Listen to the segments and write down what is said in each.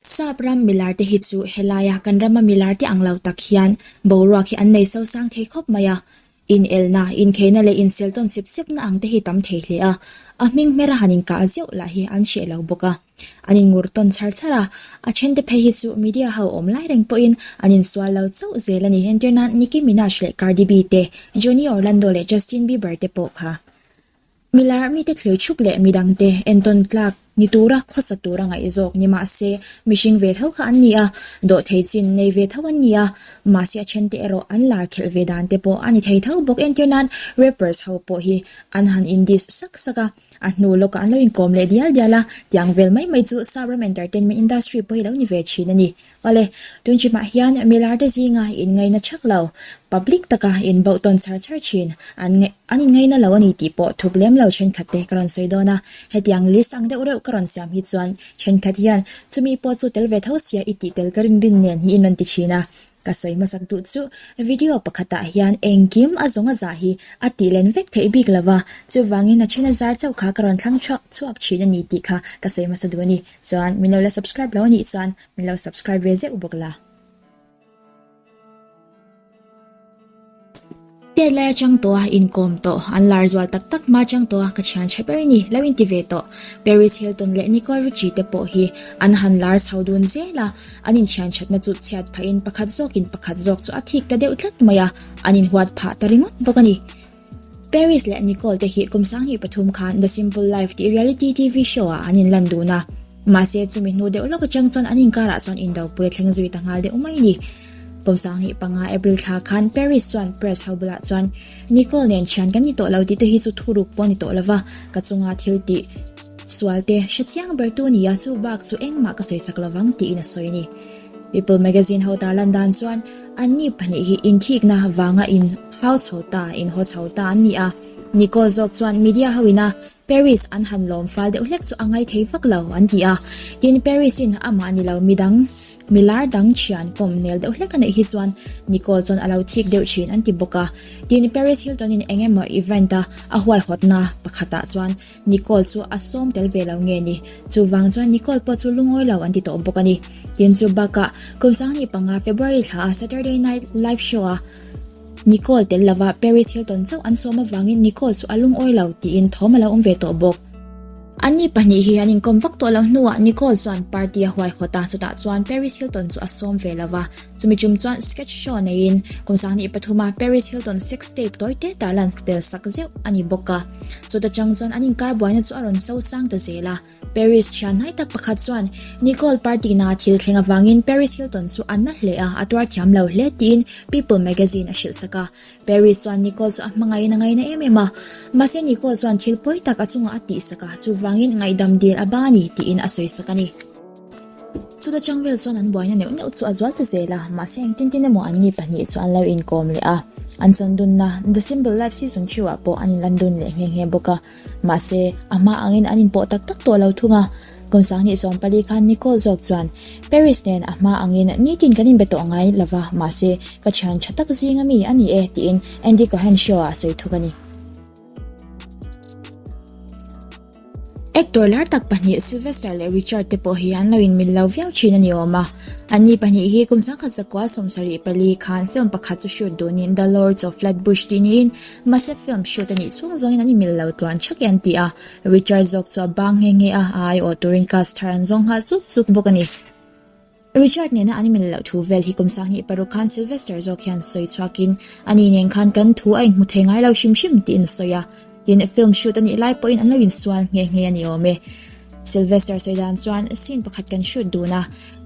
Sap ram milar te hi chu helaia kan rama milar te ang lo tak hian boruak hi an nei sosang thei khawp mai a. Inelna, inkheina leh inseltawn sep sepna ang te hi tam thei hle a, a hming hmera han inkah zeuh lah hi an hreh lo bawk a. An inngur tawn char char a, a thente phei hi chu media ho awm lai reng pawhin an insual lo chauh zel a ni. Entirnan Nicki Minaj leh Cardi B te, Johnny Orlando leh Justin Bieber te pawh kha. Milar mite thlir thup leh midangte entawn tlak ni tura khawsa tura ngaih zawk ni mah se, mihring ve tho kha an ni a, dawhthei chin nei ve tho an ni a, mahse a thente erawh an lar khelh ve dan te pawh a ni thei tho bawk. Entir nan rappers ho pawh hi an han in diss sak sak a, a hnu lawkah an lo inkawm leh dial dial a, tiang vel mai mai chu Sapram entertainment industry pawh hi lo ni ve thin a ni. Awle, tun chhimah hian milarte zinga inngaina chak lo, public taka inbauh tawn char char thin an an inngaina lo a ni tih pawh thup lem lo thenkhat te ka rawn sawi dawn a. Hetiang list ang deuh reuh ka rawn siam hi chuan thenkhat hian chumi pawh chu tel ve tho sia i tih tel ka rin rin nen hi in rawn ti thin a. Ka sawi hmasak duh chu video pakhatah hian engkim a zawng a zah hi a tih len vek theih bik lo va, chuvangin a then a zar chauh kha ka rawn thlang chhuak thin a ni tih kha ka sawi hmasa duh a ni. Chuan min lo la subscribe lo a nih chuan min lo subscribe ve zeuh bawk la. Tet lai atang tawh a inkawm tawh, an lar zual tak tak hma atang tawh a ka thian tha ber ni lo inti ve tawh. Paris Hilton leh Nicole Richie te pawh hi an han lar chho dun zel a, an inthian thatna chu chhiat phahin pakhat zawkin pakhat zawk chu a thik ta deuh tlat mai a, an inhuat phah ta ringawt bawk a ni. Paris leh Nicole te hi kum 23 khan The Simple Life tih reality TV show ah an inlan dun a. Mahse chumi hnu deuh lawk atang chuan an inkarah chuan indopui a thleng zui ta nghal deuh mai a ni. Kum 25 April thla khan Paris chuan press ho bulah chuan Nicole nen thian kan ni tawh lo tih te hi chu thuruk pawh a ni tawh lova, ka chunga thil tih sual te hre chiang ber tu a ni a, chu bak chu engmah ka sawisak lovang tiin a sawi a ni. People magazine ho tarlan dan chuan anni pahnih hi inthikna vanga in hau chho ta, in haw chho ta an ni a. Nicole zawk chuan media ho ina Paris an han lawm fal deuh hlek chu a ngai thei vak lo an ti a. Tin, Paris in amah ni lo midang, milar dang thian kawm nel deuh hlek a neih hi chuan Nicole chuan a lo thik deuh thin an ti bawk a. Tin, Paris Hilton in eng emaw event a a huaihawtna pakhatah chuan Nicole chu a sawm tel ve lo nge ni? Chuvang chuan Nicole pawh chu lungawi lo an ti tawh bawk a ni. Tin chu bakah kum 25 February thla a Saturday Night Live show a Nicole tel lova Paris Hilton chauh an sawm avangin Nicole chu a lungawi lo tiin thawm a lo awm ve tawh bawk. Anni pahnih hi an inkawm vak tawh lo hnuah Nicole chuan party a huaihawt a, chutah chuan Paris Hilton chu a sawm ve lova. Chumi tum chuan sketch show neiin kum 23 a Paris Hilton sex tape tawi te tarlan tel sak zeuh a ni bawk a. Chuta chang chuan an inkar buaina chu a rawn so sang ta zel a. Paris thian hnai tak pakhat chuan Nicole party na thil thleng avangin Paris Hilton chu a na hle a, a tuar thiam lo hle tiin People magazine a hrilh sak a. Paris chuan Nicole chu a hmangaihin a ngaina em em a. Mahse Nicole chuan thil pawi tak a chungah a tihsak a, chuvangin ngaihdam dil a ba a ni tiin a sawisak a ni. Chuta chang vel chuan an buaina neuh neuh chu a zual ta zel a, mahse engtin tin emaw anni pahnih chu an lo inkawm leh a. An chandunna The Simple Life Season 2 ah pawh an inlan dun leh nghe nghe bawk a, mahse a hma angin an inpawh tak tak tawh lo thung a. Kum 2014 khan Nicole zawk chuan Paris nen a hma angin nitin kan inbe tawh ngai lova, mahse ka thian tha tak zinga mi a ni e tiin Andy Cohen show ah a sawi thung a ni. Actor lar tak pahnih Sylvester leh Richard te pawh hi an lo inmil lo viau thin a ni awm a. Anni pahnih hi kum 1974 khan film pakhat chu shoot dunin The Lords of Flatbush tih niin mahse film shoot a nih chhung zawngin an inmil lo tluan thak e an ti a. Richard zawk chu a bang nghe nghe a, a aiawh turin cast thar an zawng nghal chuk chuk bawk a ni. Richard nena an inmil loh thu vel hi kum 26 khan Sylvester zawk hian sawi chhuakin ani nen khan kan thu a inhmu thei ngai lo hrim hrim tiin a sawi a. Tin, film shoot a nih lai pawhin an lo insual nghe nghe a ni awm e. Sylvester sawi dan chuan scene pakhat kan shoot dun a,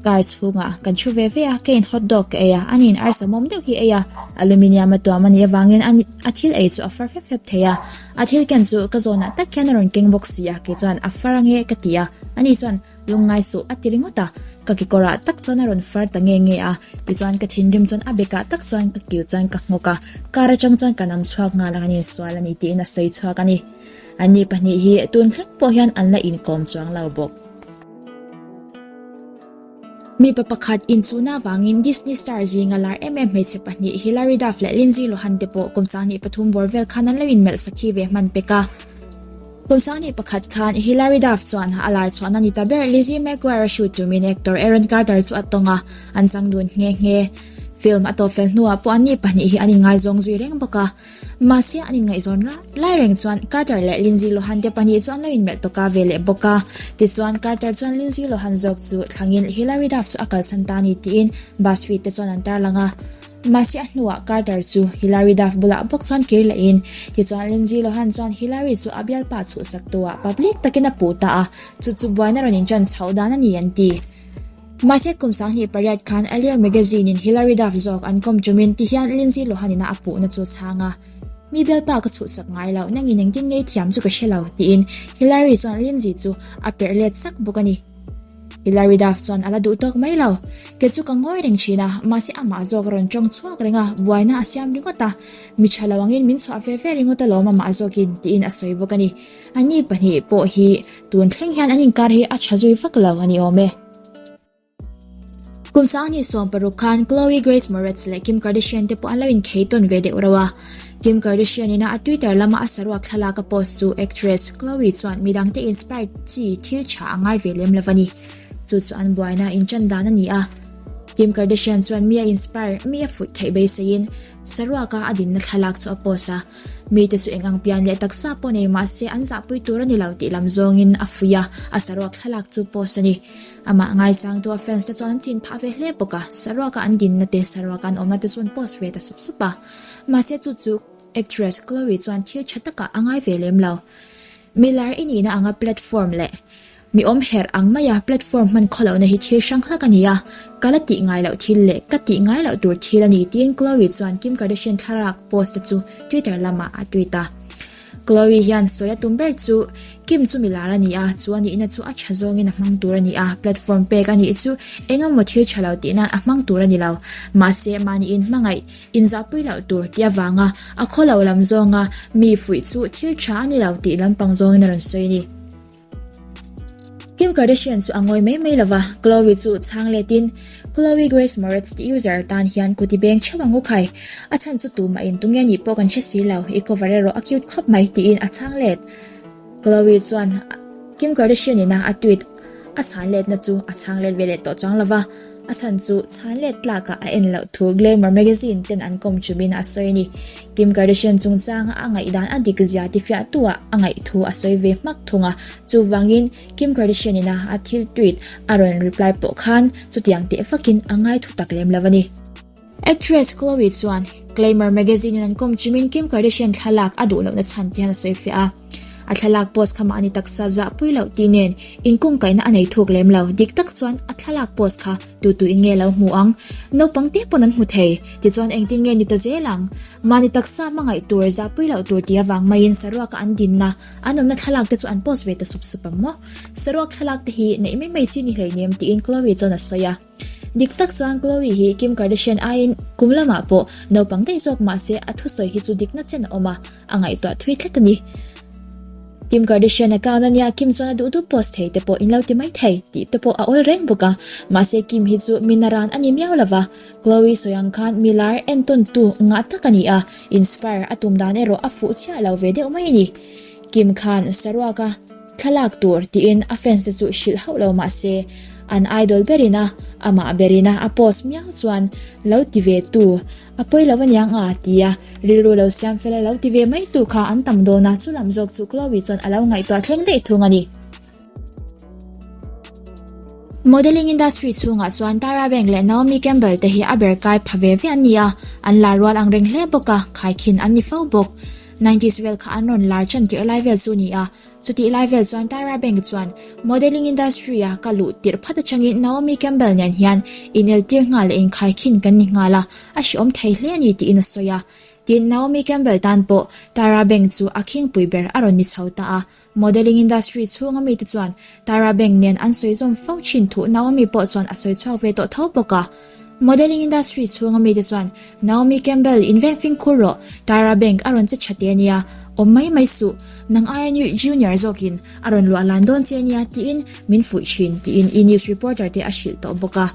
car chhungah kan thu ve ve a, keiin hot dog ka ei a, aniin arsa mawm deuh hi ei a, aluminium a tuam a nih avangin a thil ei chu a far fep fep thei a, a thil ken chu ka zawnah tak hian a rawn keng bawk si a, kei chuan a far ange ka ti a, ani chuan Lungngai suh a ti ringawt a, ka kekawrah tak chuan a rawn far ta nge nge a, tichuan ka thinrim chuan a bekah tak chuan ka kiu chuan ka nghawk a, car atang chuan ka nam chhuak nghal ang an insual a ni tiin a sawi chhuak a ni. Anni pahnih hi tun thleng pawh hian an la inkawm chuang lo bawk. Mipa pakhat inchuhna avangin Disney star zinga lar em em hmeichhe pahnih Hilary Duff leh Lindsay Lohan te pawh kum 23 bawr vel khan an lo inmelh sakhi ve hman pek a. Kum 21 khan Hilary Duff chuan a lar chhuahna ni ta ber Lizzie McGuire a shoot tumin actor Aaron Carter chu a tawng a, an chang dun nghe nghe. Film a tawp fel hnuah pawh anni pahnih hi an inngaizawng zui reng bawk a. Mahse an inngaihzawn lai reng chuan Carter leh Lindsay Lohan te pahnih chu an lo inmelh tawk a ve leh bawk a. Tichuan Carter chuan Lindsay Lohan zawk chu thlangin Hilary Duff chu a kalsan ta a ni tiin BuzzFeed te chuan an tarlang a. Mahse a hnuah Carter chu Hilary Duff bulah bawk chuan kir lehin tichuan Lindsay Lohan chuan Hilary chu a bialpa chhuhsak tuah public takin a puh ta a, chu chu buaina rawn inṭan chhoh dan a ni an ti. Mahse kum 28 khan Allure magazine in Hilary Duff zawk an kawm ṭumin tihian Lindsay Lohan ina a puhna chu a chhang a, Mi bialpa ka chhuhsak ngai lo, nangin engtin nge i thiam chu ka hre lo, tiin Hilary chuan Lindsay chu a perh let sak bawk a ni. Hilary Duff chuan a la duh tawk mai lo. Kei chu ka ngawi reng thin a, mahse amah zawk a rawn tawng chhuak reng a, buaina a siam ringawt a. Mi tha lo angin min chhuah ve ve ringawt alawm amah zawkin, tiin a sawi bawk a ni. Anni pahnih pawh hi tun thleng hian an inkar hi a tha zui vak lo a ni awm e. Kum 2016 khan Chloe Grace Moretz leh Kim Kardashian te pawh an lo inkhei tawn ve deuh reuh a. Kim Kardashian ina a Twitter lama a saruak thlalak a post chu actress Chloe chuan midangte inspired chi thil tha a ngai ve lem lo a ni. Chu chu an buaina inṭan dan a ni a. Kim Kardashian chuan mi a inspire, mi a fuih theih beiseiin saruaka a dinna thlalak chu a post a. Mite chu eng ang pian leh taksa pawh nei mah se an zahpui tur a ni lo tih lam zawngin a fuih a, a saruak thlalak chu post a ni. Amah ngaisangtu a fans te chuan an chin phah ve hle bawk a, saruaka an dinna te, saruaka an awmna te chu an post ve ta sup sup a. Mahse chu chu actress Chloe chuan thil tha takah a ngai ve lem lo. Milar i nihna anga platform leh mi awm herh ang maia platform hman khaw lohna hi thil hrang hlak a ni a, ka la tih ngai loh thil leh ka tih ngai loh tur thil a ni tiin Chloe chuan Kim Kardashian thlalak post te chu Twitter lamah a tweet a. Chloe hian sawi a tum ber chu Kim chu milar a ni a, chu a nihna chu a tha zawngin a hmang tur a ni a, platform pek a nih chu eng emaw thil tha lo tih nan a hmang tur a ni lo. Mahse, mahniin hmangaih inzahpui loh tur tih avanga a khaw lo lam zawnga mi fuih chu thil tha a ni lo tih lampang zawngin a rawn sawi a ni. Kim Kardashian chu a ngawi mai mai lova, Khloe chu chhang letin, Khloe Grace Moretz tih user tan hian kuti beng theuh ang u khai. A chhan chu tumah in tunge nih pawh kan hre si lo, i cover erawh a cute khawp mai tiin a chhang let. Khloe chuan Kim Kardashian ina a tweet a chhan letna chu a chhang let ve leh tawh chuang lova, A chhan chu chhan let tlakah a en loh thu Glamour magazine ten an kawm chumin a sawi a ni. Kim Kardashian chungchanga a ngaihdan a dik zia tifiahtuah a ngaih thu a sawi ve hmak thung a, chuvangin Kim Kardashian ina a thil tweet a rawn reply pawh khan chutiang teh vakin a ngai thu tak lem lo a ni. Actress Khloe chuan Glamour magazine in an kawm chumin Kim Kardashian thlalak a duh lohna chhan te hian a sawi fiah a. A thlalak post kha mahni taksa zahpui loh tih nen inkungkaihna a nei thuk lem lo. Dik tak chuan a thlalak post kha tu tu in nge lo hmu ang? Naupang te pawn an hmu thei. Tichuan engtin nge ni ta zel ang? Mahni taksa hmangaih tur, zahpui loh tur tih avang maiin saruaka an dinna, an awmna thlalak te chu an post ve ta sup sup ang maw? Saruak thlalak te hi neih mai mai chi ni hleinem tiin Khloe chuan a sawi a. Dik tak chuan Khloe hi Kim Kardashian aiin kum lamah pawh naupang daih zawk mah se a thusawi hi chu dikna chen a awm a, a ngaihtuah thui tlat a ni. Kim Kardashian account a nia Kim chuan a duh duh post thei te pawh in lo ti mai thei tih te pawh a awl reng bawk a, mahse Kim hi chu mi naran a ni miau lova, Khloe sawi ang khan mi lar entawntu ngah tak a ni a, inspire a tum dan erawh a fuh chiah lo ve deuh mai a ni. Kim khan saruaka. Thlalak tur tiin a fans te chu hrilh hauh lo mah se, an idol berin a, amah berin a a post miau chuan lo ti ve tu, a pawi lo aniang a tia rilru lo siam fel a lo ti ve mai tu kha an tam dawn a, chu lam zawk chu Chloe chuan a lo ngaihtuah thleng daih thung a ni. Modelling industry chhungah chuan Tyra Banks leh Naomi Campbell te hi a ber kai pha ve ve an ni a, an lar rual ang reng hle bawk a, khaikhin an ni fo bawk. Nineties vel kha an rawn lar ṭan tirh lai vel chu a ni a, chutih lai vel chuan Tyra Banks chuan modelling industry a ka luh tirh phat aṭangin Naomi Campbell nen hian ineltir nghal leh inkhaikhin kan ni nghal a, a hrehawm thei hle a ni tiin a sawi a. Tin, Naomi Campbell tan pawh Tyra Banks chu a khingpui ber a rawn ni chho ta a, Modelling industry chhunga mite chuan Tyra Banks nen an sawi zawm fo thin thu Naomi pawh chuan a sawi chhuak ve tawh tho bawk a. Modelling industry chhunga mite chuan Naomi Campbell in veng fingkhur rawh, Tyra Banks a rawn che tha te ania, awm mai mai suh, nang aia junior zawkin a rawn luah lan dawn che ania tiin min fuih thin tiin E! News reporter te a hrilh tawh bawk a.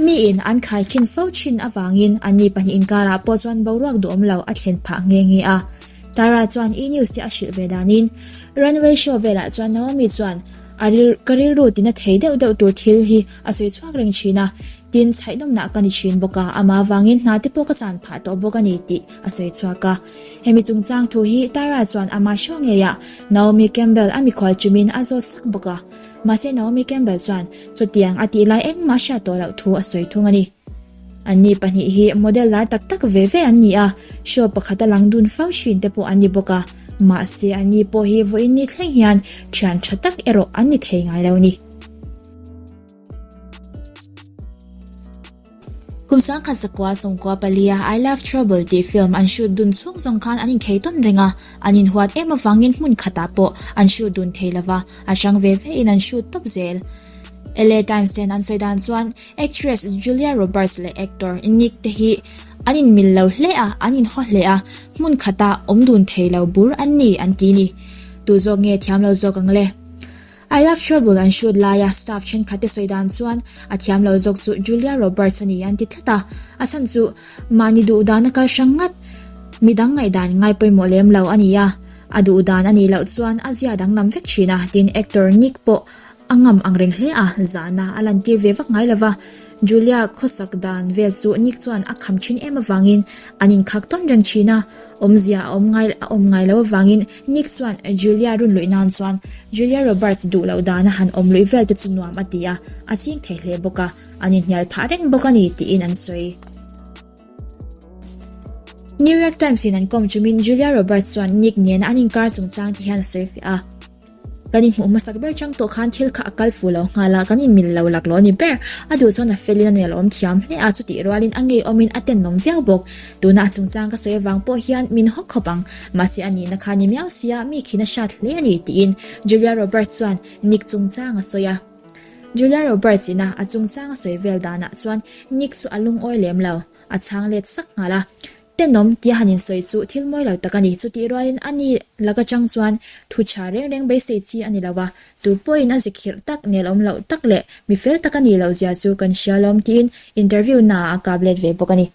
Miin an khaikhin fo thin avangin anni pahnih inkarah pawh chuan boruak duhawm lo a thlen phah nghe nghe a. Tara chuan E! News te a hrilh ve danin, Runway show velah chuan Naomi chuan a ril ka rilru tina thei deuh deuh tur thil hi a sawi chhuak reng thin a, tin chhaihnawmnah ka ni thin bawk a, amah avangin hna te pawh ka chan phah tawh bawk a ni tih a sawi chhuak a. Hemi chungchang thu hi Tara chuan amah show ngeiah Naomi Campbell a mikhual chumin a zawt sak bawk a. Mahse Naomi Campbell chuan chutiang a tih lai engmah hriat tawh loh thu a sawi thung a ni. Anni pahnih hi model lar tak tak ve ve an ni a, show pakhat a lang dun fo thin te pawh an ni bawk a, mahse anni pawh hi vawiin ni thleng hian thian tha tak erawh an ni thei ngai lo a ni. Kum sangkhat zakua sawmkua palia I Love Trouble tih film an shoot dun chhung zawng khan an inkhei tawn reng a, an inhuat em avangin hmun khatah pawh an shoot dun thei lova, a hrang ve ve in an shoot tawp zel. LA Times ten an sawi dan chuan actress Julia Roberts leh actor Nick te hi an inmil lo hle a, an inhaw hle a, hmun khata awm dun thei lo bur an ni an ti ni. Tu zawk nge thiam lo zawk ang le? I Love Trouble an shoot laia staff thenkhat te sawi dan chuan a thiam lo zawk chu Julia Roberts a ni an ti tlat a, a chhan chu mahni duh dan a kal hrang ngat, midang ngaihdan ngai pawimawh lem lo a ni a, a duh dan a nih loh chuan a zia danglam vek thin a, tin actor Nick pawh a ngam ang reng hle a, zahna a lantir ve vak ngai lova, Julia khawsak dan vel chu Nick chuan a kham thin em avangin an inkhak tawn reng thin a. Awmzia a awm ngai a awm ngai lo avangin Nick chuan Julia run luih nan chuan Julia Roberts duh loh dana han awm luih vel te chu nuam a ti a, a ching thei hle bawk a, an inhnial phah reng bawk a ni tiin an sawi. New York Times in an kawm chumin Julia Roberts chuan Nick nena an inkar chungchang ti hian a sawi fiah a. Kan inhmuh hmasak ber chang tawh khan thil kha a kal fu lo nghal a, kan inmil lo laklawh a ni ber. A duh chuan a felin a nelawm thiam hle a, chutih rualin a ngeiawmin a tenawm viau bawk. Tuna a chungchang ka sawi avang pawh hian min haw khawp ang, mahse a nihna kha ni miau sia, mi khin a hrat hle a ni, tiin Julia Roberts chuan Nick chungchang a sawi a. Julia Roberts ina a chungchang a sawi vel danah chuan Nick chu a lungawi lem lo, a chhang let sak nghal a. Tenawm tia han insawi chu thil mawi lo tak a ni. Chutih rualin a ni lak atang chuan thu tha reng reng beisei chi a ni lo a, tu pawhin a zikhirh tak, nelawm loh tak leh mi fel tak a nih loh zia chu kan hria lawm tiin interview naah a kap let ve bawk a ni.